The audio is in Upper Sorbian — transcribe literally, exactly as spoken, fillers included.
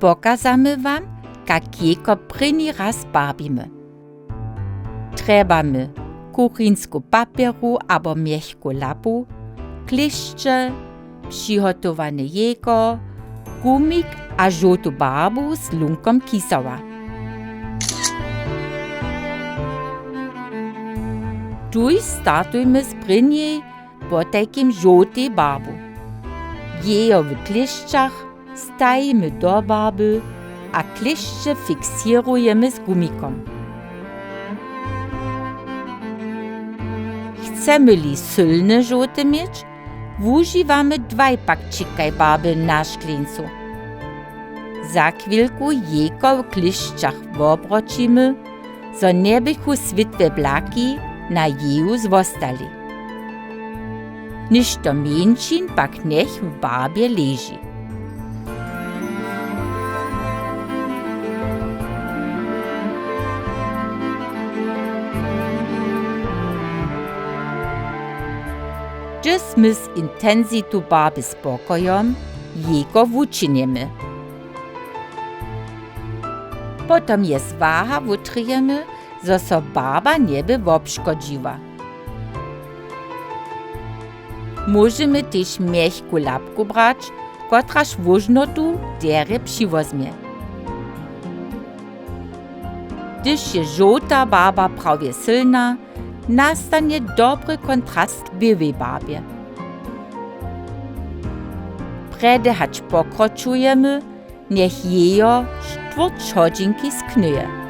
Pokazamy wam, kak jejko prěni raz barbimy. Trjebamy kuchinsku papjeru abo mjechku lapu, klěšće, přihotowane jejko, gumik a žołtu barbu z lunkom kisała. Tuž startujmy z prěnjej, potajkim žołtej barbu. Jejo w klěšćach stajimy do barby a klěšće fiksěrujemy z gumikom. Chcemy-li sylne žołte měć, wužiwamy dwaj pak ćikaj barby na škleńcu. Za chwilku jejko w klěšćach wobroćimy, zo njeběchu swětłe blaki na jeju zwostali. Něšto mjeńšin pak njech w barbje leži. Hdyž smy z intensitu barby spokojom, jejko wučinjemy. Potom je z waha wutrjemy, zo so barba njeby wobškodźiła. Móžemy tež mjechku lapku brać, kotraž wóžnotu derje přiwozmje. Hdyž je žołta barba prawje sylna, nastanje dobry kontrast k běłej barbje. Prjedy hač pokročujemy, njech jejo štwórć hodźinki sknyje.